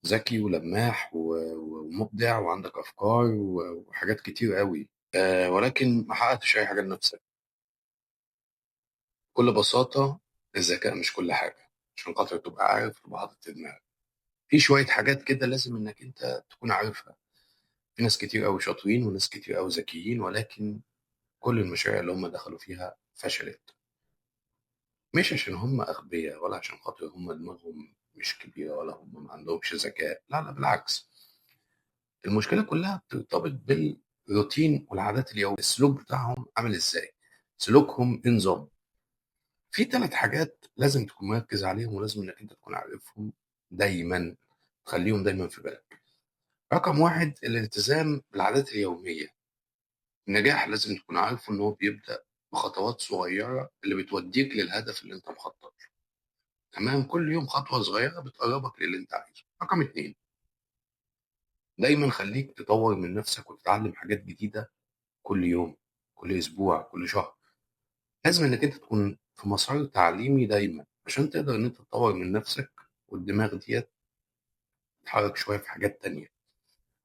ذكي ولماح ومبدع وعندك أفكار وحاجات كتير قوي، ولكن ما حققتش أي حاجة لنفسك. بكل بساطة الذكاء مش كل حاجة، عشان خاطر تبقى عارف تبقى حاطط في دماغك في شوية حاجات كده لازم إنك أنت تكون عارفها. في ناس كتير قوي شاطرين وناس كتير قوي ذكيين، ولكن كل المشاريع اللي هم دخلوا فيها فشلت، مش عشان هم أغبياء ولا عشان خاطر هم دماغهم مش كبيرة ولا هم ما عندهمش ذكاء، لا لا بالعكس. المشكلة كلها بترتبط بالروتين والعادات اليومية، السلوك بتاعهم عامل ازاي، سلوكهم ايه نظام. في 3 حاجات لازم تكون مركز عليهم ولازم انك انت تكون عارفهم دايما، تخليهم دايما في بالك. رقم 1 الالتزام بالعادات اليومية. النجاح لازم تكون عارفه ان هو بيبدأ بخطوات صغيرة اللي بتوديك للهدف اللي انت مخطط له. تمام، كل يوم خطوة صغيرة بتقربك للي انت عايزه. رقم 2 دايما خليك تطور من نفسك وتتعلم حاجات جديدة كل يوم، كل اسبوع، كل شهر. لازم انك انت تكون في مسار تعليمي دايما عشان تقدر ان انت تطور من نفسك والدماغ ديت تتحرك شوية في حاجات تانية.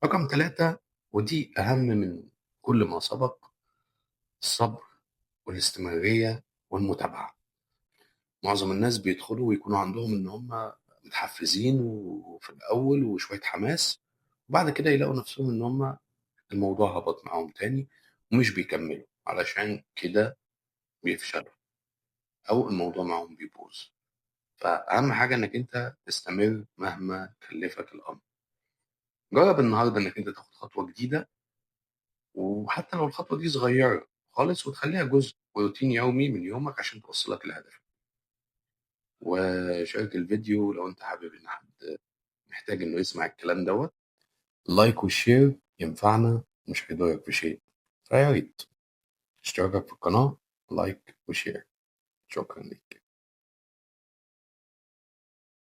رقم 3 ودي اهم من كل ما سبق، الصبر والاستمرارية والمتابعة. معظم الناس بيدخلوا ويكونوا عندهم ان هم متحفزين وفي الاول وشوية حماس، وبعد كده يلاقوا نفسهم ان هم الموضوع هبط معاهم تاني ومش بيكملوا، علشان كده بيفشلوا او الموضوع معاهم بيبوظ. فاهم حاجة انك انت تستمر مهما كلفك الامر. جرب النهاردة انك انت تاخد خطوة جديدة، وحتى لو الخطوة دي صغيرة خالص، وتخليها جزء وروتين يومي من يومك عشان توصلك لهدفك. وشارك الفيديو لو انت حابب ان حد محتاج انه يسمع الكلام دوت. like وال share ينفعنا، مش هيضرك في شيء، فيا ريت اشتراكك في القناة، like و share. شكرا لك.